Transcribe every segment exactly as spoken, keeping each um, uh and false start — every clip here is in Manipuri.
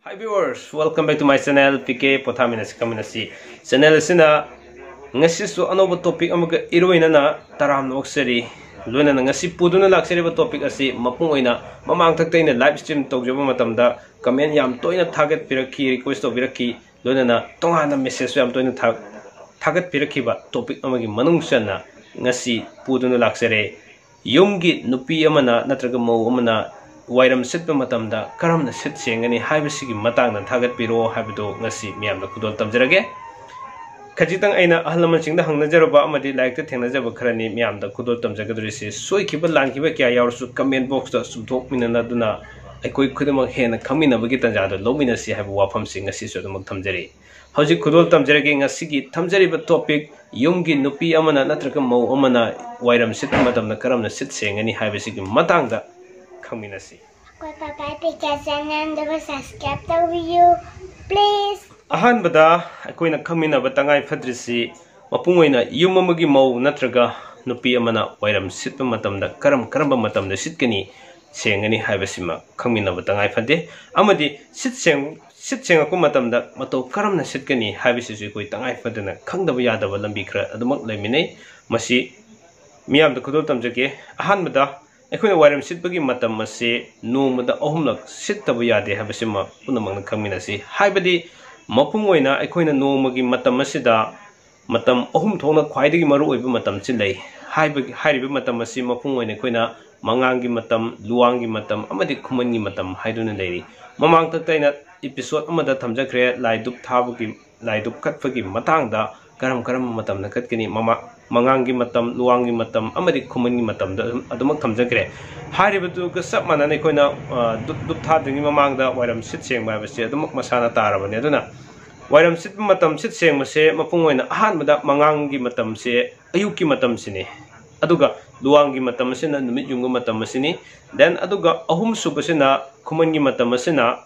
Hi viewers, welcome back to my channel, P K ꯄꯣꯊꯥꯃꯤꯟꯅꯁꯤ ꯈꯪꯃꯤꯟꯅꯁꯤ꯫ Channel ꯑꯁꯤꯅ ꯉꯁꯤꯁꯨ ꯑꯅꯧꯕ topic ꯑꯃꯒ ꯏꯔꯣꯏꯅꯅ ꯇꯔꯥꯝꯅ ꯑꯣꯛꯆꯔꯤ꯫ ꯂꯣꯏꯅꯅ ꯉꯁꯤ ꯄꯨꯗꯨꯅ ꯂꯥꯛꯆꯔꯤꯕ topic ꯑꯁꯤ ꯃꯄꯨꯡ ꯑꯣꯏꯅ ꯃꯃꯥꯡꯊꯛꯇ ꯑꯩꯅ live stream ꯇꯧꯖꯕ ꯃꯇꯝꯗ comment ꯌꯥꯝ ꯇꯣꯏꯅ ꯊꯥꯒꯠꯄꯤꯔꯛꯈꯤ, request ꯇꯧꯕꯤꯔꯛꯈꯤ, ꯂꯣꯏꯅꯅ ꯇꯣꯉꯥꯟꯅ message ꯁꯨ ꯌꯥꯝ ꯇꯣꯏꯅ ꯊꯥ-, ꯊꯥꯒꯠꯄꯤꯔꯛꯈꯤꯕ topic ꯑꯃꯒꯤ ꯃꯅꯨꯡ ꯆꯟꯅ ꯉꯁꯤ ꯄꯨꯗꯨꯅ ꯂꯥꯛꯆꯔꯦ꯫ ꯌꯨꯝꯒꯤ ꯅꯨꯄꯤ ꯑꯃꯅ ꯅꯠꯇ꯭ꯔꯒ ꯃꯧ ꯑꯃꯅ ꯋꯥꯏꯔꯝ ꯁꯤꯠꯄ ꯃꯇꯝꯗ ꯀꯔꯝꯅ ꯁꯤꯠ ꯁꯦꯡꯒꯅꯤ ꯍꯥꯏꯕꯁꯤꯒꯤ ꯃꯇꯥꯡꯗ ꯊꯥꯒꯠꯄꯤꯔꯛꯑꯣ ꯍꯥꯏꯕꯗꯨ ꯉꯁꯤ ꯃꯤꯌꯥꯝꯗ ꯈꯨꯗꯣꯜ ꯇꯝꯖꯔꯒꯦ꯫ ꯈꯖꯤꯛꯇꯪ ꯑꯩꯅ ꯑꯍꯜ ꯂꯃꯟꯁꯤꯡꯗ ꯍꯪꯅꯖꯔꯨꯕ ꯑꯃꯗꯤ ꯂꯥꯏꯔꯤꯛꯇ ꯊꯦꯡꯅꯖꯕ ꯈꯔꯅꯤ ꯃꯤꯌꯥꯝꯗ ꯈꯨꯗꯣꯜ ꯇꯝꯖꯒꯗꯧꯔꯤꯁꯤ꯫ ꯁꯣꯏꯈꯤꯕ ꯂꯥꯟꯈꯤꯕ ꯀꯌꯥ ꯌꯥꯎꯔꯁꯨ comment box ꯇ ꯆꯨꯝꯊꯣꯛꯃꯤꯟꯅꯗꯨꯅ ꯑꯩꯈꯣꯏ ꯈꯨꯗꯤꯡꯃꯛ ꯍꯦꯟꯅ ꯈꯪꯃꯤꯟꯅꯕꯒꯤ ꯇꯥꯟꯖꯥꯗꯨ ꯂꯧꯃꯤꯟꯅꯁꯤ ꯍꯥꯏꯕ ꯋꯥꯐꯝꯁꯤ ꯉꯁꯤꯁꯨ ꯑꯗꯨꯃꯛ ꯊꯝꯖꯔꯤ꯫ ꯍꯧꯖꯤꯛ ꯈꯨꯗꯣꯜ ꯇꯝꯖꯔꯒꯦ꯫ ꯉꯁꯤꯒꯤ ꯊꯝꯖꯔꯤꯕ topic, ꯌꯨꯝꯒꯤ ꯅꯨꯄꯤ ꯑꯃꯅ ꯅꯠꯇ꯭ꯔꯒ ꯃꯧ ꯑꯃꯅ ꯋꯥꯏꯔꯝ ꯁꯤꯠꯄ ꯃꯇꯝꯗ ꯀꯔꯝꯅ ꯁꯤꯠ ꯁꯦꯡꯒꯅꯤ ꯍꯥꯏꯕꯁꯤꯒꯤ ꯃꯇꯥꯡꯗ ꯈꯪꯃꯤꯟꯅꯁꯤ꯫ ꯑꯩꯈꯣꯏ ꯄꯥꯄꯥ ꯄꯤꯀꯦ channel ꯑꯗꯨꯕꯨ subscribe ꯇꯧꯕꯤꯌꯨ, please꯫ ꯑꯍꯥꯟꯕꯗ ꯑꯩꯈꯣꯏꯅ ꯈꯪꯃꯤꯟꯅꯕ ꯇꯉꯥꯏ ꯐꯗ꯭ꯔꯤꯁꯤ ꯃꯄꯨꯡ ꯑꯣꯏꯅ ꯌꯨꯝ ꯑꯃꯒꯤ ꯃꯧ ꯅꯠꯇ꯭ꯔꯒ ꯅꯨꯄꯤ ꯑꯃꯅ ꯋꯥꯏꯔꯝ ꯁꯤꯠꯄ ꯃꯇꯝꯗ ꯀꯔꯝ ꯀꯔꯝꯕ ꯃꯇꯝꯗ ꯁꯤꯠꯀꯅꯤ, ꯁꯦꯡꯒꯅꯤ ꯍꯥꯏꯕꯁꯤꯃ ꯈꯪꯃꯤꯟꯅꯕ ꯇꯉꯥꯏ ꯐꯗꯦ꯫ ꯑꯃꯗꯤ ꯁꯤꯠ ꯁꯦꯡ-, ꯁꯤꯠ ꯁꯦꯡꯉꯛꯄ ꯃꯇꯝꯗ ꯃꯇꯧ ꯀꯔꯝꯅ ꯁꯤꯠꯀꯅꯤ ꯍꯥꯏꯕꯁꯤꯁꯨ ꯑꯩꯈꯣꯏ ꯇꯉꯥꯏ ꯐꯗꯅ ꯈꯪꯗꯕ ꯌꯥꯗꯕ ꯂꯝꯕꯤ ꯈꯔ ꯑꯗꯨꯃꯛ ꯂꯩꯃꯤꯟꯅꯩ꯫ ꯃꯁꯤ ꯃꯤꯌꯥꯝꯗ ꯈꯨꯗꯣꯜ ꯇꯝꯖꯒꯦ꯫ ꯑꯍꯥꯟꯕꯗ, ꯑꯩꯈꯣꯏꯅ ꯋꯥꯏꯔꯝ ꯁꯤꯠꯄꯒꯤ ꯃꯇꯝ ꯑꯁꯤ ꯅꯣꯡꯃꯗ ꯑꯍꯨꯝꯂꯛ ꯁꯤꯠꯇꯕ ꯌꯥꯗꯦ ꯍꯥꯏꯕꯁꯤꯃ ꯄꯨꯝꯅꯃꯛꯅ ꯈꯪꯃꯤꯟꯅꯁꯤ꯫ ꯍꯥꯏꯕꯗꯤ, ꯃꯄꯨꯡ ꯑꯣꯏꯅ ꯑꯩꯈꯣꯏꯅ ꯅꯣꯡꯃꯒꯤ ꯃꯇꯝ ꯑꯁꯤꯗ ꯃꯇꯝ ꯑꯍꯨꯝ ꯊꯣꯛꯅ ꯈ꯭ꯋꯥꯏꯗꯒꯤ ꯃꯔꯨ ꯑꯣꯏꯕ ꯃꯇꯝꯁꯤ ꯂꯩ꯫ ꯍꯥꯏꯕꯒꯤ, ꯍꯥꯏꯔꯤꯕ ꯃꯇꯝ ꯑꯁꯤ ꯃꯄꯨꯡ ꯑꯣꯏꯅ ꯑꯩꯈꯣꯏꯅ ꯃꯉꯥꯡꯒꯤ ꯃꯇꯝ, ꯂꯨꯋꯥꯡꯒꯤ ꯃꯇꯝ ꯑꯃꯗꯤ ꯈꯨꯃꯟꯒꯤ ꯃꯇꯝ ꯍꯥꯏꯗꯨꯅ ꯂꯩꯔꯤ꯫ ꯃꯃꯥꯡꯊꯛꯇ ꯑꯩꯅ episode ꯑꯃꯗ ꯊꯝꯖꯈ꯭ꯔꯦ, ꯂꯥꯏ ꯙꯨꯞ ꯊꯥꯕꯒꯤ, ꯂꯥꯏ ꯙꯨꯞ ꯀꯠꯄꯒꯤ ꯃꯇꯥꯡꯗ ꯀꯔꯝ ꯀꯔꯝꯕ ꯃꯇꯝꯗ ꯀꯠꯀꯅꯤ, ꯃꯃꯥ-, ꯃꯉꯥꯡꯒꯤ ꯃꯇꯝ, ꯂꯨꯋꯥꯡꯒꯤ ꯃꯇꯝ ꯑꯃꯗꯤ ꯈꯨꯃꯟꯒꯤ ꯃꯇꯝꯗ ꯑꯗꯨꯝ, ꯑꯗꯨꯃꯛ ꯊꯝꯖꯈ꯭ꯔꯦ꯫ ꯍꯥꯏꯔꯤꯕꯗꯨꯒ ꯆꯞ ꯃꯥꯟꯅꯅ ꯑꯩꯈꯣꯏꯅ, ꯑ, ꯙꯨꯞ, ꯙꯨꯞ ꯊꯥꯗ꯭ꯔꯤꯉꯩ ꯃꯃꯥꯡꯗ ꯋꯥꯏꯔꯝ ꯁꯤꯠ ꯁꯦꯡꯕ ꯍꯥꯏꯕꯁꯦ ꯑꯗꯨꯃꯛ ꯃꯁꯥꯅ ꯇꯥꯔꯕꯅꯤ꯫ ꯑꯗꯨꯅ ꯋꯥꯏꯔꯝ ꯁꯤꯠꯄ ꯃꯇꯝ, ꯁꯤꯠ ꯁꯦꯡꯕꯁꯦ ꯃꯄꯨꯡ ꯑꯣꯏꯅ ꯑꯍꯥꯟꯕꯗ ꯃꯉꯥꯡꯒꯤ ꯃꯇꯝꯁꯦ ꯑꯌꯨꯛꯀꯤ ꯃꯇꯝꯁꯤꯅꯤ꯫ ꯑꯗꯨꯒ ꯂꯨꯋꯥꯡꯒꯤ ꯃꯇꯝ ꯑꯁꯤꯅ ꯅꯨꯃꯤꯠ ꯌꯨꯡꯕ ꯃꯇꯝ ꯑꯁꯤꯅꯤ꯫ Then ꯑꯗꯨꯒ ꯑꯍꯨꯝꯁꯨꯕꯁꯤꯅ ꯈꯨꯃꯟꯒꯤ ꯃꯇꯝ ꯑꯁꯤꯅ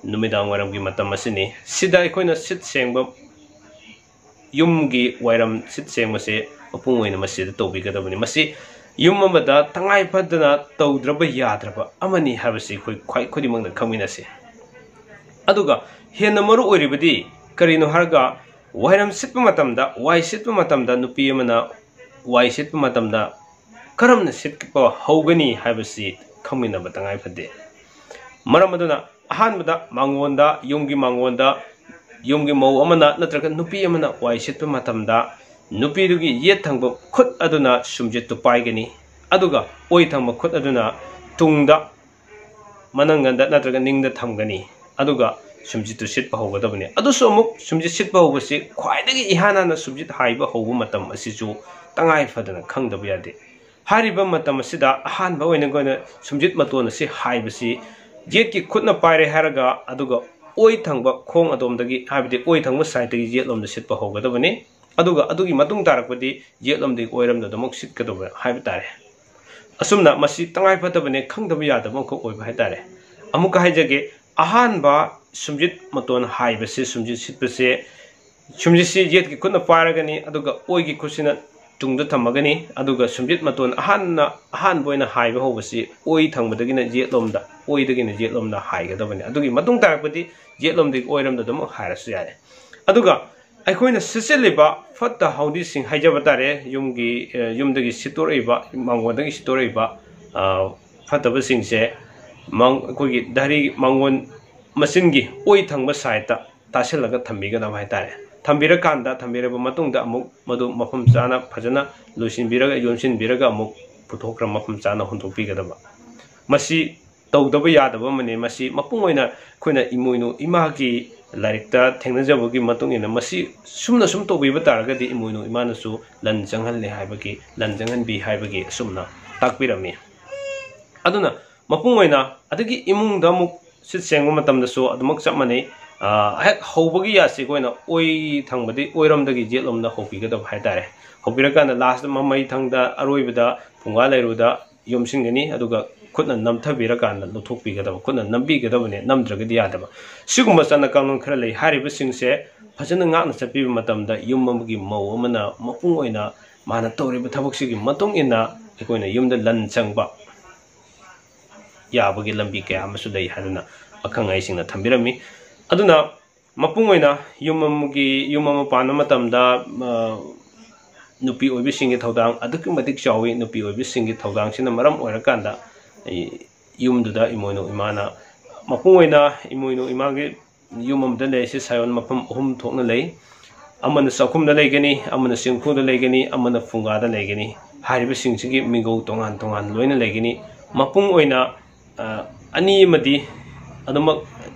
ꯅꯨꯃꯤꯗꯥꯡ ꯋꯥꯏꯔꯝꯒꯤ ꯃꯇꯝ ꯑꯁꯤꯅꯤ꯫ ꯁꯤꯗ ꯑꯩꯈꯣꯏꯅ ꯁꯤꯠ ꯁꯦꯡꯕ, ꯌꯨꯝꯒꯤ ꯋꯥꯏꯔꯝ ꯁꯤꯠ ꯁꯦꯡꯕꯁꯦ ꯃꯄꯨꯡ ꯑꯣꯏꯅ ꯃꯁꯤꯗ ꯇꯧꯕꯤꯒꯗꯕꯅꯤ꯫ ꯃꯁꯤ ꯌꯨꯝ ꯑꯃꯗ ꯇꯉꯥꯏ ꯐꯗꯅ ꯇꯧꯗ꯭ꯔꯕ ꯌꯥꯗ꯭ꯔꯕ ꯑꯃꯅꯤ ꯍꯥꯏꯕꯁꯤ ꯑꯩꯈꯣꯏ ꯈ꯭ꯋꯥꯏ ꯈꯨꯗꯤꯡꯃꯛꯅ ꯈꯪꯃꯤꯟꯅꯁꯤ꯫ ꯑꯗꯨꯒ ꯍꯦꯟꯅ ꯃꯔꯨ ꯑꯣꯏꯔꯤꯕꯗꯤ ꯀꯔꯤꯅꯣ ꯍꯥꯏꯔꯒ, ꯋꯥꯏꯔꯝ ꯁꯤꯠꯄ ꯃꯇꯝꯗ, ꯋꯥꯏ ꯁꯤꯠꯄ ꯃꯇꯝꯗ ꯅꯨꯄꯤ ꯑꯃꯅ ꯋꯥꯏ ꯁꯤꯠꯄ ꯃꯇꯝꯗ ꯀꯔꯝꯅ ꯁꯤꯠꯄ ꯍꯧꯒꯅꯤ ꯍꯥꯏꯕꯁꯤ ꯈꯪꯃꯤꯟꯅꯕ ꯇꯉꯥꯏ ꯐꯗꯦ꯫ ꯃꯔꯝ ꯑꯗꯨꯅ ꯑꯍꯥꯟꯕꯗ ꯃꯥꯡꯒꯣꯟꯗ, ꯌꯨꯝꯒꯤ ꯃꯥꯡꯒꯣꯟꯗ ꯌꯨꯝꯒꯤ ꯃꯧ ꯑꯃꯅ ꯅꯠꯇ꯭ꯔꯒ ꯅꯨꯄꯤ ꯑꯃꯅ ꯋꯥꯏ ꯁꯤꯠꯄ ꯃꯇꯝꯗ ꯅꯨꯄꯤꯗꯨꯒꯤ ꯌꯦꯠ ꯊꯪꯕ ꯈꯨꯠ ꯑꯗꯨꯅ ꯁꯨꯝꯖꯤꯠꯇꯨ ꯄꯥꯏꯒꯅꯤ, ꯑꯗꯨꯒ ꯑꯣꯏ ꯊꯪꯕ ꯈꯨꯠ ꯑꯗꯨꯅ ꯇꯨꯡꯗ, ꯃꯅꯪꯒꯟꯗ ꯅꯠꯇ꯭ꯔꯒ ꯅꯤꯡꯗ ꯊꯝꯒꯅꯤ꯫ ꯑꯗꯨꯒ ꯁꯨꯝꯖꯤꯠꯇꯨ ꯁꯤꯠꯄ ꯍꯧꯒꯗꯕꯅꯤ꯫ ꯑꯗꯨꯁꯨ ꯑꯃꯨꯛ ꯁꯨꯝꯖꯤꯠ ꯁꯤꯠꯄ ꯍꯧꯕꯁꯤ ꯈ꯭ꯋꯥꯏꯗꯒꯤ ꯏꯍꯥꯟ ꯍꯥꯟꯅ ꯁꯨꯝꯖꯤꯠ ꯍꯥꯏꯕ ꯍꯧꯕ ꯃꯇꯝ ꯑꯁꯤꯁꯨ ꯇꯉꯥꯏ ꯐꯗꯅ ꯈꯪꯗꯕ ꯌꯥꯗꯦ꯫ ꯍꯥꯏꯔꯤꯕ ꯃꯇꯝ ꯑꯁꯤꯗ ꯑꯍꯥꯟꯕ ꯑꯣꯏꯅ ꯑꯩꯈꯣꯏꯅ ꯁꯨꯝꯖꯤꯠ ꯃꯇꯣꯟ ꯑꯁꯤ ꯍꯥꯏꯕꯁꯤ ꯌꯦꯠꯀꯤ ꯈꯨꯠꯅ ꯄꯥꯏꯔꯦ ꯍꯥꯏꯔꯒ, ꯑꯗꯨꯒ ꯑꯣꯏ ꯊꯪꯕ ꯈꯣꯡ ꯑꯗꯣꯝꯗꯒꯤ, ꯍꯥꯏꯕꯗꯤ ꯑꯣꯏ ꯊꯪꯕ ꯁꯥꯏꯠꯇꯒꯤ ꯌꯦꯠꯂꯣꯝꯗ ꯁꯤꯠꯄ ꯍꯧꯒꯗꯕꯅꯤ꯫ ꯑꯗꯨꯒ ꯑꯗꯨꯒꯤ ꯃꯇꯨꯡ ꯇꯥꯔꯛꯄꯗꯤ ꯌꯦꯠꯂꯣꯝꯗꯒꯤ ꯑꯣꯏꯔꯣꯝꯗ ꯑꯗꯨꯃꯛ ꯁꯤꯠꯀꯗꯕ ꯍꯥꯏꯕ ꯇꯥꯔꯦ꯫ ꯑꯁꯨꯝꯅ ꯃꯁꯤ ꯇꯉꯥꯏ ꯐꯗꯕꯅꯦ, ꯈꯪꯗꯕ ꯌꯥꯗꯕ ꯑꯃꯈꯛ ꯑꯣꯏꯕ ꯍꯥꯏꯇꯥꯔꯦ꯫ ꯑꯃꯨꯛꯀ ꯍꯥꯏꯖꯒꯦ, ꯑꯍꯥꯟꯕ ꯁꯨꯝꯖꯤꯠ ꯃꯇꯣꯟ ꯍꯥꯏꯕꯁꯦ, ꯁꯨꯝꯖꯤꯠ ꯁꯤꯠꯄꯁꯦ, ꯁꯨꯝꯖꯤꯠꯁꯤ ꯌꯦꯠꯀꯤ ꯈꯨꯠꯅ ꯄꯥꯏꯔꯒꯅꯤ, ꯑꯗꯨꯒ ꯑꯣꯏꯒꯤ ꯈꯨꯠꯁꯤꯅ ꯇꯨꯡꯗ ꯊꯝꯃꯒꯅꯤ, ꯑꯗꯨꯒ ꯁꯨꯝꯖꯤꯠ ꯃꯇꯣꯟ ꯑꯍꯥꯟꯅ, ꯑꯍꯥꯟꯕ ꯑꯣꯏꯅ ꯍꯥꯏꯕ ꯍꯧꯕꯁꯤ ꯑꯣꯏ ꯊꯪꯕꯗꯒꯤꯅ ꯌꯦꯠꯂꯣꯝꯗ, ꯑꯣꯏꯗꯒꯤꯅ ꯌꯦꯠꯂꯣꯝꯗ ꯍꯥꯏꯒꯗꯕꯅꯤ꯫ ꯑꯗꯨꯒꯤ ꯃꯇꯨꯡ ꯇꯥꯔꯛꯄꯗꯤ ꯌꯦꯠꯂꯣꯝꯗꯒꯤ ꯑꯣꯏꯔꯣꯝꯗ ꯑꯗꯨꯝ ꯍꯥꯏꯔꯁꯨ ꯌꯥꯔꯦ꯫ ꯑꯗꯨꯒ ꯑꯩꯈꯣꯏꯅ ꯁꯤꯠꯆꯤꯜꯂꯤꯕ ꯐꯠꯇ ꯍꯥꯎꯗꯤꯁꯤꯡ ꯍꯥꯏꯖꯕ ꯇꯥꯔꯦ, ꯌꯨꯝꯒꯤ, ꯑ, ꯌꯨꯝꯗꯒꯤ ꯁꯤꯠꯇꯣꯔꯛꯏꯕ, ꯃꯥꯡꯒꯣꯟꯗꯒꯤ ꯁꯤꯠꯇꯣꯔꯛꯏꯕ, ꯑ, ꯐꯠꯇꯕꯁꯤꯡꯁꯦ ꯃꯥꯡ-, ꯑꯩꯈꯣꯏꯒꯤ ꯙꯔꯤ ꯃꯥꯡꯒꯣꯟ ꯃꯆꯤꯟꯒꯤ ꯑꯣꯏ ꯊꯪꯕ ꯁꯥꯏꯠꯇ ꯇꯥꯁꯤꯜꯂꯒ ꯊꯝꯕꯤꯒꯗꯕ ꯍꯥꯏꯇꯥꯔꯦ꯫ ꯊꯝꯕꯤꯔꯀꯥꯟꯗ, ꯊꯝꯕꯤꯔꯕ ꯃꯇꯨꯡꯗ ꯑꯃꯨꯛ ꯃꯗꯨ ꯃꯐꯝ ꯆꯥꯅ ꯐꯖꯅ ꯂꯣꯏꯁꯤꯟꯕꯤꯔꯒ, ꯌꯣꯝꯁꯤꯟꯕꯤꯔꯒ ꯑꯃꯨꯛ ꯄꯨꯊꯣꯛꯈ꯭ꯔ ꯃꯐꯝ ꯆꯥꯅ ꯍꯨꯟꯗꯣꯛꯄꯤꯒꯗꯕ꯫ ꯃꯁꯤ ꯇꯧꯗꯕ ꯌꯥꯗꯕ ꯑꯃꯅꯤ꯫ ꯃꯁꯤ ꯃꯄꯨꯡ ꯑꯣꯏꯅ ꯑꯩꯈꯣꯏꯅ ꯏꯃꯣꯏꯅꯨ ꯏꯃꯥꯒꯤ ꯂꯥꯏꯔꯤꯛꯇ ꯊꯦꯡꯅꯖꯕꯒꯤ ꯃꯇꯨꯡ ꯏꯟꯅ, ꯃꯁꯤ ꯁꯨꯝꯅ ꯁꯨꯝ ꯇꯧꯕꯤꯕ ꯇꯥꯔꯒꯗꯤ ꯏꯃꯣꯏꯅꯨ ꯏꯃꯥꯅꯁꯨ ꯂꯟ ꯆꯪꯍꯜꯂꯦ ꯍꯥꯏꯕꯒꯤ, ꯂꯟ ꯆꯪꯍꯟꯕꯤ ꯍꯥꯏꯕꯒꯤ ꯑꯁꯨꯝꯅ ꯇꯥꯛꯄꯤꯔꯝꯃꯤ꯫ ꯑꯗꯨꯅ ꯃꯄꯨꯡ ꯑꯣꯏꯅ ꯑꯗꯒꯤ ꯏꯃꯨꯡꯗ ꯑꯃꯨꯛ ꯁꯤꯠ ꯁꯦꯡꯕ ꯃꯇꯝꯗꯁꯨ ꯑꯗꯨꯃꯛ ꯆꯞ ꯃꯥꯟꯅꯩ꯫ ꯑ, ꯍꯦꯛ ꯍꯧꯕꯒꯤ ꯌꯥꯁꯤ ꯑꯩꯈꯣꯏꯅ ꯑꯣꯏ ꯊꯪꯕꯗꯤ ꯑꯣꯏꯔꯣꯝꯗꯒꯤ ꯌꯦꯠꯂꯣꯝꯗ ꯍꯧꯕꯤꯒꯗꯕ ꯍꯥꯏꯇꯥꯔꯦ꯫ ꯍꯧꯕꯤꯔꯀꯥꯟꯗ ꯂꯥꯁꯇ ꯃꯃꯩ ꯊꯪꯗ ꯑꯔꯣꯏꯕꯗ ꯐꯨꯡꯒꯥ ꯂꯩꯔꯨꯗ ꯌꯣꯝꯁꯤꯟꯒꯅꯤ, ꯑꯗꯨꯒ ꯈꯨꯠꯅ ꯅꯝꯊꯕꯤꯔꯀꯥꯟꯗ ꯂꯧꯊꯣꯛꯄꯤꯒꯗꯕ, ꯈꯨꯠꯅ ꯅꯝꯕꯤꯒꯗꯕꯅꯤ, ꯅꯝꯗ꯭ꯔꯒꯗꯤ ꯌꯥꯗꯕ꯫ ꯁꯤꯒꯨꯝꯕ ꯆꯠꯅ ꯀꯥꯡꯂꯣꯟ ꯈꯔ ꯂꯩ꯫ ꯍꯥꯏꯔꯤꯕꯁꯤꯡꯁꯦ ꯐꯖꯅ ꯉꯥꯛꯅ ꯆꯠꯄꯤꯕ ꯃꯇꯝꯗ ꯌꯨꯝ ꯑꯃꯒꯤ ꯃꯧ ꯑꯃꯅ ꯃꯄꯨꯡ ꯑꯣꯏꯅ ꯃꯥꯅ ꯇꯧꯔꯤꯕ ꯊꯕꯛꯁꯤꯒꯤ ꯃꯇꯨꯡ ꯏꯟꯅ ꯑꯩꯈꯣꯏꯅ ꯌꯨꯝꯗ ꯂꯟ ꯆꯪꯕ, ꯌꯥꯕꯒꯤ ꯂꯝꯕꯤ ꯀꯌꯥ ꯑꯃꯁꯨ ꯂꯩ ꯍꯥꯏꯗꯨꯅ ꯑꯈꯪ ꯑꯍꯩꯁꯤꯡꯅ ꯊꯝꯕꯤꯔꯝꯃꯤ꯫ ꯑꯗꯨꯅ ꯃꯄꯨꯡ ꯑꯣꯏꯅ ꯌꯨꯝ ꯑꯃꯒꯤ, ꯌꯨꯝ ꯑꯃ ꯄꯥꯟꯕ ꯃꯇꯝꯗ, ꯑ, ꯅꯨꯄꯤ ꯑꯣꯏꯕꯤꯁꯤꯡꯒꯤ ꯊꯧꯗꯥꯡ ꯑꯗꯨꯛꯀꯤ ꯃꯇꯤꯛ ꯆꯥꯎꯏ꯫ ꯅꯨꯄꯤ ꯑꯣꯏꯕꯤꯁꯤꯡꯒꯤ ꯊꯧꯗꯥꯡꯁꯤꯅ ꯃꯔꯝ ꯑꯣꯏꯔꯀꯥꯟꯗ ꯑꯩ ꯌꯨꯝꯗꯨꯗ ꯏꯃꯣꯏꯅꯨ ꯏꯃꯥꯅ, ꯃꯄꯨꯡ ꯑꯣꯏꯅ ꯏꯃꯣꯏꯅꯨ ꯏꯃꯥꯒꯤ ꯌꯨꯝ ꯑꯃꯗ ꯂꯩꯔꯤꯁꯤ ꯁꯥꯌꯣꯟ ꯃꯐꯝ ꯑꯍꯨꯝ ꯊꯣꯛꯅ ꯂꯩ꯫ ꯑꯃꯅ ꯆꯥꯛꯈꯨꯝꯗ ꯂꯩꯒꯅꯤ, ꯑꯃꯅ ꯆꯤꯡꯈꯨꯗ ꯂꯩꯒꯅꯤ, ꯑꯃꯅ ꯐꯨꯡꯒꯥꯗ ꯂꯩꯒꯅꯤ꯫ ꯍꯥꯏꯔꯤꯕꯁꯤꯡꯁꯤꯒꯤ ꯃꯤꯡꯒꯧ ꯇꯣꯉꯥꯟ ꯇꯣꯉꯥꯟ ꯂꯣꯏꯅ ꯂꯩꯒꯅꯤ꯫ ꯃꯄꯨꯡ ꯑꯣꯏꯅ, ꯑ, ꯑꯅꯤ ꯑꯃꯗꯤ ꯑꯗꯨꯃꯛ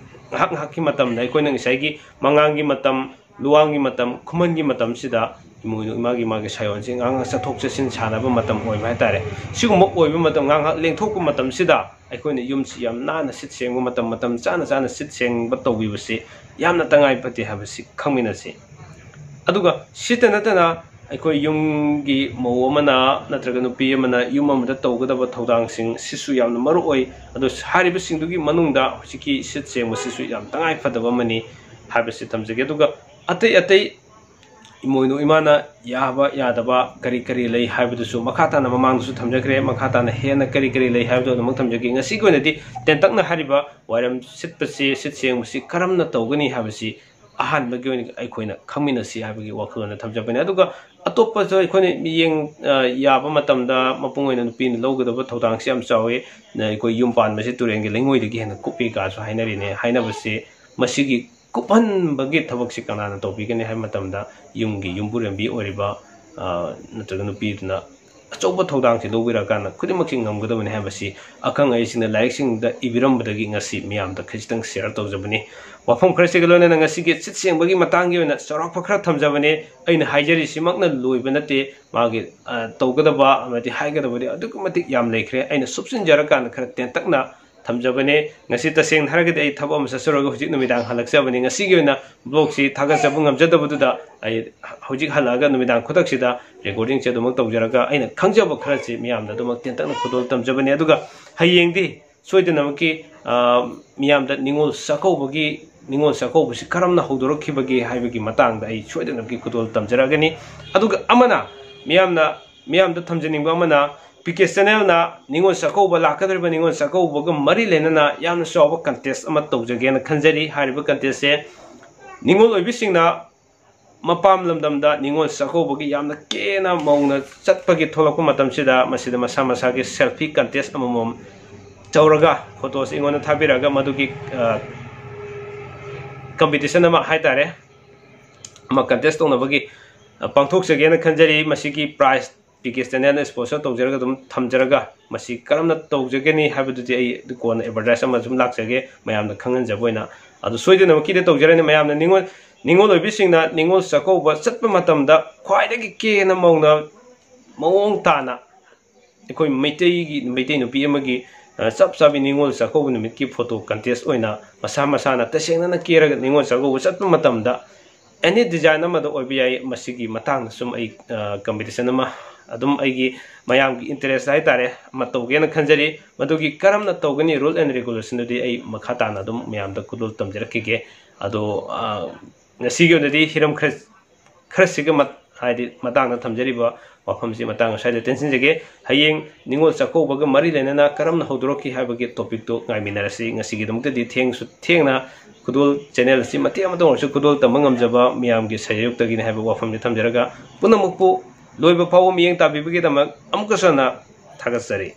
ꯉꯥꯏꯍꯥꯛ ꯉꯥꯏꯍꯥꯛꯀꯤ ꯃꯇꯝꯗ ꯑꯩꯈꯣꯏꯅ ꯉꯁꯥꯏꯒꯤ ꯃꯉꯥꯡꯒꯤ ꯃꯇꯝ, ꯂꯨꯋꯥꯡꯒꯤ ꯃꯇꯝ, ꯈꯨꯃꯟꯒꯤ ꯃꯇꯝꯁꯤꯗ ꯏꯃꯣꯏꯅꯨ ꯏꯃꯥꯒꯤ ꯃꯥꯒꯤ ꯁꯥꯌꯣꯟꯁꯤ ꯉꯥꯏꯍꯥꯛ ꯉꯥꯏꯍꯥꯛ ꯆꯠꯊꯣꯛ ꯆꯠꯁꯤꯟ ꯁꯥꯟꯅꯕ ꯃꯇꯝ ꯑꯣꯏꯕ ꯍꯥꯏꯇꯥꯔꯦ꯫ ꯁꯤꯒꯨꯝꯕ ꯑꯣꯏꯕ ꯃꯇꯝ, ꯉꯥꯏꯍꯥꯛ ꯉꯥꯏꯍꯥꯛ ꯂꯦꯡꯊꯣꯛꯄ ꯃꯇꯝꯁꯤꯗ ꯑꯩꯈꯣꯏꯅ ꯌꯨꯝꯁꯤ ꯌꯥꯝ ꯅꯥꯟꯅ ꯁꯤꯠ ꯁꯦꯡꯕ ꯃꯇꯝ, ꯃꯇꯝ ꯆꯥꯅ ꯆꯥꯅ ꯁꯤꯠ ꯁꯦꯡꯕ ꯇꯧꯕꯤꯕꯁꯤ ꯌꯥꯝꯅ ꯇꯉꯥꯏ ꯐꯗꯦ ꯍꯥꯏꯕꯁꯤ ꯈꯪꯃꯤꯟꯅꯁꯤ꯫ ꯑꯗꯨꯒ ꯁꯤꯇ ꯅꯠꯇꯅ ꯑꯩꯈꯣꯏ ꯌꯨꯝꯒꯤ ꯃꯧ ꯑꯃꯅ ꯅꯠꯇ꯭ꯔꯒ ꯅꯨꯄꯤ ꯑꯃꯅ ꯌꯨꯝ ꯑꯃꯗ ꯇꯧꯒꯗꯕ ꯊꯧꯗꯥꯡꯁꯤꯡ ꯁꯤꯁꯨ ꯌꯥꯝꯅ ꯃꯔꯨ ꯑꯣꯏ꯫ ꯑꯗꯣ ꯍꯥꯏꯔꯤꯕꯁꯤꯡꯗꯨꯒꯤ ꯃꯅꯨꯡꯗ ꯍꯧꯖꯤꯛꯀꯤ ꯁꯤꯠ ꯁꯦꯡꯕꯁꯤꯁꯨ ꯌꯥꯝ ꯇꯉꯥꯏ ꯐꯗꯕ ꯑꯃꯅꯤ ꯍꯥꯏꯕꯁꯤ ꯊꯝꯖꯒꯦ꯫ ꯑꯗꯨꯒ ꯑꯇꯩ ꯑꯇꯩ ꯏꯃꯣꯏꯅꯨ ꯏꯃꯥꯅ ꯌꯥꯕ ꯌꯥꯗꯕ ꯀꯔꯤ ꯀꯔꯤ ꯂꯩ ꯍꯥꯏꯕꯗꯨꯁꯨ ꯃꯈꯥ ꯇꯥꯅ ꯃꯃꯥꯡꯗꯁꯨ ꯊꯝꯖꯈ꯭ꯔꯦ꯫ ꯃꯈꯥ ꯇꯥꯅ ꯍꯦꯟꯅ ꯀꯔꯤ ꯀꯔꯤ ꯂꯩ ꯍꯥꯏꯕꯗꯨ ꯑꯗꯨꯃꯛ ꯊꯝꯖꯒꯦ꯫ ꯉꯁꯤꯒꯤ ꯑꯣꯏꯅꯗꯤ ꯇꯦꯟꯇꯛꯅ ꯍꯥꯏꯔꯤꯕ ꯋꯥꯏꯔꯝ ꯁꯤꯠꯄꯁꯤ, ꯁꯤꯠ ꯁꯦꯡꯕꯁꯤ ꯀꯔꯝꯅ ꯇꯧꯒꯅꯤ ꯍꯥꯏꯕꯁꯤ ꯑꯍꯥꯟꯕꯒꯤ ꯑꯣꯏꯅ ꯑꯩꯈꯣꯏꯅ ꯈꯪꯃꯤꯟꯅꯁꯤ ꯍꯥꯏꯕꯒꯤ ꯋꯥꯈꯜꯂꯣꯟꯗ ꯊꯝꯖꯕꯅꯤ꯫ ꯑꯗꯨꯒ ꯑꯇꯣꯞꯄꯁꯨ ꯑꯩꯈꯣꯏꯅ ꯃꯤꯠꯌꯦꯡ, ꯑ, ꯌꯥꯕ ꯃꯇꯝꯗ ꯃꯄꯨꯡ ꯑꯣꯏꯅ ꯅꯨꯄꯤꯅ ꯂꯧꯒꯗꯕ ꯊꯧꯗꯥꯡꯁꯤ ꯌꯥꯝ ꯆꯥꯎꯏ꯫ ꯑꯩꯈꯣꯏ ꯌꯨꯝ ꯄꯥꯟꯕꯁꯤ ꯇꯨꯔꯦꯜꯒꯤ ꯂꯩꯉꯣꯏꯗꯒꯤ ꯍꯦꯟꯅ ꯀꯨꯞꯄꯤ ꯀꯥꯁꯨ ꯍꯥꯏꯅꯔꯤꯅꯦ꯫ ꯍꯥꯏꯅꯕꯁꯤ ꯃꯁꯤꯒꯤ ꯀꯨꯞꯍꯟꯕꯒꯤ ꯊꯕꯛꯁꯤ ꯀꯅꯥꯅ ꯇꯧꯕꯤꯒꯅꯤ ꯍꯥꯏꯕ ꯃꯇꯝꯗ ꯌꯨꯝꯒꯤ ꯌꯨꯝꯕꯨꯔꯦꯝꯕꯤ ꯑꯣꯏꯔꯤꯕ, ꯑ, ꯅꯠꯇ꯭ꯔꯒ ꯅꯨꯄꯤꯗꯨꯅ ꯑꯆꯧꯕ ꯊꯧꯗꯥꯡꯁꯤ ꯂꯧꯕꯤꯔꯀꯥꯟꯗ ꯈꯨꯗꯤꯡꯃꯛꯁꯤ ꯉꯝꯒꯗꯕꯅꯤ ꯍꯥꯏꯕꯁꯤ ꯑꯈꯪ ꯑꯍꯩꯁꯤꯡꯅ ꯂꯥꯏꯔꯤꯛꯁꯤꯡꯗ ꯏꯕꯤꯔꯝꯕꯗꯒꯤ ꯉꯁꯤ ꯃꯤꯌꯥꯝꯗ ꯈꯖꯤꯛꯇꯪ share ꯇꯧꯖꯕꯅꯤ꯫ ꯋꯥꯐꯝ ꯈꯔꯁꯤꯒ ꯂꯣꯏꯅꯅ ꯉꯁꯤꯒꯤ ꯁꯤꯠ ꯁꯦꯡꯕꯒꯤ ꯃꯇꯥꯡꯒꯤ ꯑꯣꯏꯅ ꯆꯥꯎꯔꯥꯛꯄ ꯈꯔ ꯊꯝꯖꯕꯅꯤ꯫ ꯑꯩꯅ ꯍꯥꯏꯖꯔꯤꯁꯤꯃꯛꯅ ꯂꯣꯏꯕ ꯅꯠꯇꯦ꯫ ꯃꯥꯒꯤ, ꯑ, ꯇꯧꯒꯗꯕ ꯑꯃꯗꯤ ꯍꯥꯏꯒꯗꯕꯗꯤ ꯑꯗꯨꯛꯀꯤ ꯃꯇꯤꯛ ꯌꯥꯝ ꯂꯩꯈ꯭ꯔꯦ꯫ ꯑꯩꯅ ꯁꯨꯞꯆꯤꯟꯖꯔꯀꯥꯟꯗ ꯈꯔ ꯇꯦꯟꯇꯛꯅ ꯊꯝꯖꯕꯅꯦ꯫ ꯉꯁꯤ ꯇꯁꯦꯡꯅ ꯍꯥꯏꯔꯒꯗꯤ ꯑꯩ ꯊꯕꯛ ꯑꯃ ꯆꯠꯆꯔꯨꯔꯒ ꯍꯧꯖꯤꯛ ꯅꯨꯃꯤꯗꯥꯡ ꯍꯜꯂꯛꯆꯕꯅꯤ꯫ ꯉꯁꯤꯒꯤ ꯑꯣꯏꯅ vlogꯁꯤ ꯊꯥꯒꯠꯆꯕ ꯉꯝꯖꯗꯕꯗꯨꯗ ꯑꯩ ꯍꯧꯖꯤꯛ ꯍꯜꯂꯛꯑꯒ ꯅꯨꯃꯤꯗꯥꯡ ꯈꯨꯗꯛꯁꯤꯗ recordingꯁꯦ ꯑꯗꯨꯃꯛ ꯇꯧꯖꯔꯒ ꯑꯩꯅ ꯈꯪꯖꯕ ꯈꯔꯁꯤ ꯃꯤꯌꯥꯝꯗ ꯑꯗꯨꯃꯛ ꯇꯦꯟꯇꯛꯅ ꯈꯨꯗꯣꯜ ꯇꯝꯖꯕꯅꯤ꯫ ꯑꯗꯨꯒ ꯍꯌꯦꯡꯗꯤ ꯁꯣꯏꯗꯅꯃꯛꯀꯤ, ꯑ, ꯃꯤꯌꯥꯝꯗ ꯅꯤꯉꯣꯜ ꯆꯥꯛꯀꯧꯕꯒꯤ, ꯅꯤꯉꯣꯜ ꯆꯥꯛꯀꯧꯕꯁꯤ ꯀꯔꯝꯅ ꯍꯧꯗꯣꯔꯛꯈꯤꯕꯒꯦ ꯍꯥꯏꯕꯒꯤ ꯃꯇꯥꯡꯗ ꯑꯩ ꯁꯣꯏꯗꯅꯃꯛꯀꯤ ꯈꯨꯗꯣꯜ ꯇꯝꯖꯔꯛꯑꯒꯅꯤ꯫ ꯑꯗꯨꯒ ꯑꯃꯅ, ꯃꯤꯌꯥꯝꯅ, ꯃꯤꯌꯥꯝꯗ ꯊꯝꯖꯅꯤꯡꯕ ꯑꯃꯅ, ꯄꯤ ꯀꯦ ꯆꯦꯅꯦꯜꯅ ꯅꯤꯉꯣꯜ ꯆꯥꯛꯀꯧꯕ, ꯂꯥꯛꯀꯗꯧꯔꯤꯕ ꯅꯤꯉꯣꯜ ꯆꯥꯛꯀꯧꯕꯒ ꯃꯔꯤ ꯂꯩꯅꯅ ꯌꯥꯝꯅ ꯆꯥꯎꯕ ꯀꯟꯇꯦꯁ ꯑꯃ ꯇꯧꯖꯒꯦꯅ ꯈꯟꯖꯔꯤ꯫ ꯍꯥꯏꯔꯤꯕ ꯀꯟꯇꯦꯁꯁꯦ ꯅꯤꯉꯣꯜ ꯑꯣꯏꯕꯤꯁꯤꯡꯅ ꯃꯄꯥꯝ ꯂꯝꯗꯝꯗ ꯅꯤꯉꯣꯜ ꯆꯥꯛꯀꯧꯕꯒꯤ ꯌꯥꯝꯅ ꯀꯦꯅ ꯃꯧꯅ ꯆꯠꯄꯒꯤ ꯊꯣꯛꯂꯛꯄ ꯃꯇꯝꯁꯤꯗ, ꯃꯁꯤꯗ ꯃꯁꯥ ꯃꯁꯥꯒꯤ ꯁꯦꯜꯐꯤ ꯀꯟꯇꯦꯁ ꯑꯃꯃꯝ ꯇꯧꯔꯒ, ꯐꯣꯇꯣꯁꯤ ꯑꯩꯉꯣꯟꯗ ꯊꯥꯕꯤꯔꯛꯑꯒ, ꯃꯗꯨꯒꯤ, ꯑ, ꯀꯝꯄꯤꯇꯤꯁꯟ ꯑꯃ ꯍꯥꯏꯇꯥꯔꯦ, ꯑꯃ ꯀꯟꯇꯦꯁ ꯇꯧꯅꯕꯒꯤ, ꯑ, ꯄꯥꯡꯊꯣꯛꯆꯒꯦꯅ ꯈꯟꯖꯔꯤ꯫ ꯃꯁꯤꯒꯤ ꯄ꯭ꯔꯥꯏꯖ ꯄꯤ ꯀꯦ ꯆꯦꯅꯦꯜꯅ ꯁ꯭ꯄꯣꯟꯁꯔ ꯇꯧꯖꯔꯒ ꯑꯗꯨꯝ ꯊꯝꯖꯔꯒ, ꯃꯁꯤ ꯀꯔꯝꯅ ꯇꯧꯖꯒꯅꯤ ꯍꯥꯏꯕꯗꯨꯗꯤ ꯑꯩ ꯀꯣꯟꯅ ꯑꯦꯗꯚꯔꯇꯥꯏꯁ ꯑꯃ ꯁꯨꯝ ꯂꯥꯛꯆꯒꯦ, ꯃꯌꯥꯝꯗ ꯈꯪꯍꯟꯖꯕ ꯑꯣꯏꯅ꯫ ꯑꯗꯨ ꯁꯣꯏꯗꯅꯃꯛꯀꯤꯗꯤ ꯇꯧꯖꯔꯅꯤ꯫ ꯃꯌꯥꯝꯅ ꯅꯤꯉꯣꯜ, ꯅꯤꯉꯣꯜ ꯑꯣꯏꯕꯤꯁꯤꯡꯅ ꯅꯤꯉꯣꯜ ꯆꯥꯛꯀꯧꯕ ꯆꯠꯄ ꯃꯇꯝꯗ ꯈ꯭ꯋꯥꯏꯗꯒꯤ ꯀꯦꯅ ꯃꯧꯅ ꯃꯑꯣꯡ ꯇꯥꯅ ꯑꯩꯈꯣꯏ ꯃꯩꯇꯩꯒꯤ, ꯃꯩꯇꯩ ꯅꯨꯄꯤ ꯑꯃꯒꯤ, ꯑ, ꯆꯞ ꯆꯥꯕꯤ ꯅꯤꯉꯣꯜ ꯆꯥꯛꯀꯧꯕ ꯅꯨꯃꯤꯠꯀꯤ ꯐꯣꯇꯣ ꯀꯟꯇꯦꯁ ꯑꯣꯏꯅ ꯃꯁꯥ ꯃꯁꯥꯅ ꯇꯁꯦꯡꯅꯅ ꯀꯦꯔꯒ ꯅꯤꯉꯣꯜ ꯆꯥꯛꯀꯧꯕ ꯆꯠꯄ ꯃꯇꯝꯗ ꯑꯦꯅꯤ ꯗꯤꯖꯥꯏꯟ ꯑꯃꯗ ꯑꯣꯏꯕ ꯌꯥꯏ꯫ ꯃꯁꯤꯒꯤ ꯃꯇꯥꯡꯗ ꯁꯨꯝ ꯑꯩ, ꯑ, ꯀꯝꯄꯤꯇꯤꯁꯟ ꯑꯃ ꯑꯗꯨꯝ ꯑꯩꯒꯤ ꯃꯌꯥꯝꯒꯤ ꯏꯟꯇꯔꯦꯁ ꯍꯥꯏꯇꯥꯔꯦ, ꯑꯃ ꯇꯧꯒꯦꯅ ꯈꯟꯖꯔꯤ꯫ ꯃꯗꯨꯒꯤ ꯀꯔꯝꯅ ꯇꯧꯒꯅꯤ, ꯔꯨꯜ ꯑꯦꯟ ꯔꯤꯒꯨꯂꯦꯁꯟꯗꯨꯗꯤ ꯑꯩ ꯃꯈꯥ ꯇꯥꯅ ꯑꯗꯨꯝ ꯃꯌꯥꯝꯗ ꯈꯨꯗꯣꯜ ꯇꯝꯖꯔꯛꯈꯤꯒꯦ꯫ ꯑꯗꯣ, ꯑ, ꯉꯁꯤꯒꯤ ꯑꯣꯏꯅꯗꯤ ꯍꯤꯔꯝ ꯈꯔ, ꯈꯔꯁꯤꯒ ꯃꯠ-, ꯍꯥꯏꯗꯤ ꯃꯇꯥꯡꯗ ꯊꯝꯖꯔꯤꯕ ꯋꯥꯐꯝꯁꯤ ꯃꯇꯥꯡ ꯑꯁ꯭ꯋꯥꯏꯗ ꯇꯦꯟꯁꯤꯟꯖꯒꯦ꯫ ꯍꯌꯦꯡ ꯅꯤꯉꯣꯜ ꯆꯥꯛꯀꯧꯕꯒ ꯃꯔꯤ ꯂꯩꯅꯅ ꯀꯔꯝꯅ ꯍꯧꯗꯣꯔꯛꯈꯤ ꯍꯥꯏꯕꯒꯤ ꯇꯣꯄꯤꯛꯇꯨ ꯉꯥꯏꯃꯤꯟꯅꯔꯁꯤ꯫ ꯉꯁꯤꯒꯤꯗꯃꯛꯇꯗꯤ ꯊꯦꯡꯁꯨ ꯊꯦꯡꯅ ꯈꯨꯗꯣꯜ ꯆꯦꯅꯦꯜ ꯑꯁꯤ ꯃꯇꯦꯛ ꯑꯃꯇ ꯑꯣꯏꯔꯁꯨ ꯈꯨꯗꯣꯜ ꯇꯝꯕ ꯉꯝꯖꯕ ꯃꯤꯌꯥꯝꯒꯤ ꯁꯍꯌꯣꯒꯇꯒꯤꯅꯤ ꯍꯥꯏꯕ ꯋꯥꯐꯝꯁꯤ ꯊꯝꯖꯔꯒ, ꯄꯨꯝꯅꯃꯛꯄꯨ ꯂꯣꯏꯕ ꯐꯥꯎꯕ ꯃꯤꯠꯌꯦꯡ ꯇꯥꯕꯤꯕꯒꯤꯗꯃꯛ ꯑꯃꯨꯛꯀꯁꯨ ꯍꯟꯅ ꯊꯥꯒꯠꯆꯔꯤ꯫